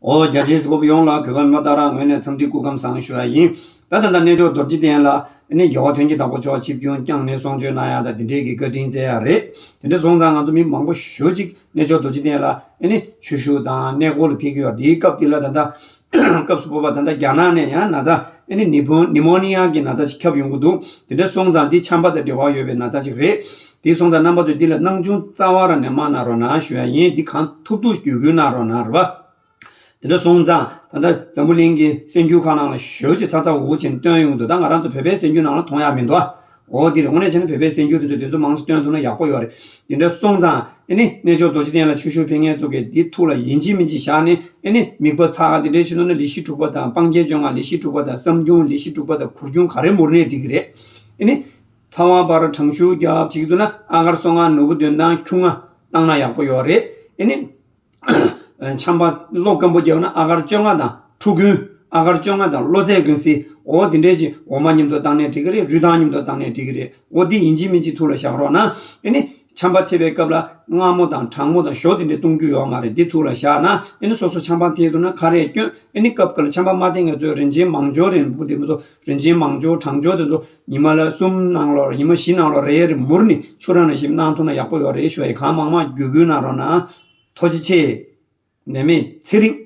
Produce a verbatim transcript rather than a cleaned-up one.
ཨོ་རྒྱ་ཆེའི་གཟིགས་པ་ཡོངས་ལ་གུས་པ་མི་མ་ཏཱ་ར་ངོས་ནས་འཚམས་འདྲི་སྐུ་ཁམས་བཟང་ཞུ་ཡ་ཡིན། ད་ད་ལྟ་རྣལ་འབྱོར་རྡོ་རྗེ་གདན་ལ་ཨ་ནི་རྒྱལ་བ་དོན་གྱི་བདག་པོ་མཆོག་ཆིབས་བསྒྱུར་བསྐྱངས་ནས་གསུང་ཆོས་གནང་ཡ་ད་འདི་འདྲའི་གི་བཀའ་དྲིན་སྩལ་ཡ་རེད། དེ་འདྲ་སོང་ཙང་ང་ཚོ་མི་མང་པོ་ཞེ་ཅིག་རྣལ་འབྱོར་རྡོ་རྗེ་གདན་ལ་ཨ་ནི་ཆོས་ཞུ་དང་གནས་སྐོར་ལ་ཕེབས་ཀྱི་ཡོད་རེད། དེའི་སྐབས་འདི་ལ་ད་ལྟ་སྐབས་སུ་བབས་པ་ད་ལྟ་རྒྱ་ནག་ནས་ཡང་ན་ཚ་ཨ་ནི་ནི་ཕོ་ནི་མོ་ནི་ཡ་གི་ན་ཚ་ཞིག་ཁྱབ་ཡོང་གི་འདུག་དེ་འདྲ་སོང་ཙང་འདི་ཆམ་པ་དང་འབྲེལ་བ་ཡོད་པའི་ན་ཚ་ཞིག་རེད། དེ་སོང་ཙང་རྣམ་པ་ཚོས་འདི་ལ་སྣང་ཆུང་རྩ་བ་རང་ནས་མ་གནང་རོགས་གནང་ཞུ་ཡ་ཡིན། འདི་གང་ཐུབ་ཐུབ་བརྒྱུད་སྐུལ་གནང་རོགས་གནང་རེད་པ། དེ་འདྲ་སོང་ཙང་ད་ལྟ་འཛམ་བུ་གླིང་གི་གསར་འགྱུར་ཁག་ནང་ལ་ཞེ་ཅིག་ཚ་ཚ་འུར་འུར་བྱས་ནས་སྟོན་ཡོང་གི་འདུག་ད་ང་རང་ཚོ་བོད་པའི་གསར་འགྱུར་ནང་ལ་མཐོང་ཡ་མི་འདུག་ཨ། འོ་འདི་རེད། དངོས་གནས་བྱས་ན་བོད་པའི་གསར་འགྱུར་དེ་ཚོ་དེ་ཚོ་མང་ཙམ་སྟོན་ཐུབ་ན་ཡག་པོ་ཡོད་རེད། དེ་འདྲ་སོང་ཙང་ཨ་ནི་རྣལ་འབྱོར་རྡོ་རྗེ་གདན་ལ་ཆོས་ཞུ་ཕེབས་མཁན་ཚོ་གིས་འདི་ཐུགས་ལ་ཡིན་གཅིག་མིན་གཅིག་བཞག་ནས་ཨ་ནི་དམིགས་པ་ཚང་དེ་འདྲའི་ཕྱིན་ཐུབ་ན་ལི་ཤི་དྲུག་པ་དང་སྤང་རྒྱན་བཅོ་ལྔ་ལི་ཤི་དྲུག་པ་དང་བསམ་རྒྱུན་ལི་ཤི་དྲུག་པ་དང་གུར་རྒྱུན་ག་རེ་མུར་ནས་འགྲིག་གི་རེད། ཨ་ནི་ཚ་བ་བར་གྲང་ཤུར་རྒྱབ་བྱེད་ཀྱི་འདུག་ན་ཨ་གར་སོ་ལྔ་ནོར་བུ་བདུན་དང་ཁྱུང་ལྔ་བཏང་ན་ཡག་པོ་ཡོད་རེད། ཨ་ནི། ཆམ་པ་གློ་སྐམ་པོ་རྒྱབ་ན་ཨ་གར་བཅོ་ལྔ་དང་ཁྲོ་ཀུན། ཨ་གར་བཅོ་ལྔ་དང་གློ་ཚད་ཀུན་སེལ། འོ་དེ་འདྲས་ཅིག་འོ་མ་མཉམ་དུ་བཏང་ནས་འགྲིག་གི་རེད། རུས་ཐང་མཉམ་དུ་བཏང་ནས་འགྲིག་གི་རེད། འོ་འདི་ཡིན་གཅིག་མིན་གཅིག་ཐུགས་ལ་བཞག་རོགས་གནང་། ཨ་ནི། ཆམ་པ་ཐེབས་པའི་སྐབས་ལ་མངར་མོ་དང་གྲང་མོ་དང་ཞོ་དེ་འདྲས་བཏུང་རྒྱུ་ཡོད་མ་རེད། འདི་ཐུགས་ལ་བཞག་ན་ཨ་ནི་སོ་སོ་ཆམ་པ་ཐེབས་འདུག་ན་ཁ་རས་གྱོན། ཨ་ནི་སྐབས་འགའ་ལ་ཆམ་པ་མ་ཐེབས་མཁན་ཚོས་རིན་ཆེན་མང་སྦྱོར་རེད། འབུ་དེ་མོ་ཚོ་རིན་ཆེན་མང་སྦྱོར་གྲང་སྦྱོར་དེ་ཚོ་ཉི་མ་ལ་གསུམ་ནང་ལོགས་ཉི་མ་བཞི་ནང་ལོགས་རེ་རེ་མུར་ནས་ཆུ་ར་ནང་བཞིན་གནང་ཐུབ་ན་ཡག་པོ་ཡོད་རེད་ཞུ་ཡ་ཡིན། གང་མང་མང་བརྒྱུད་སྐུལ་གནང་རོགས་གནང་། ཐུགས་རྗེ་ཆེ། ནད་མེད་ཚེ་རིང་།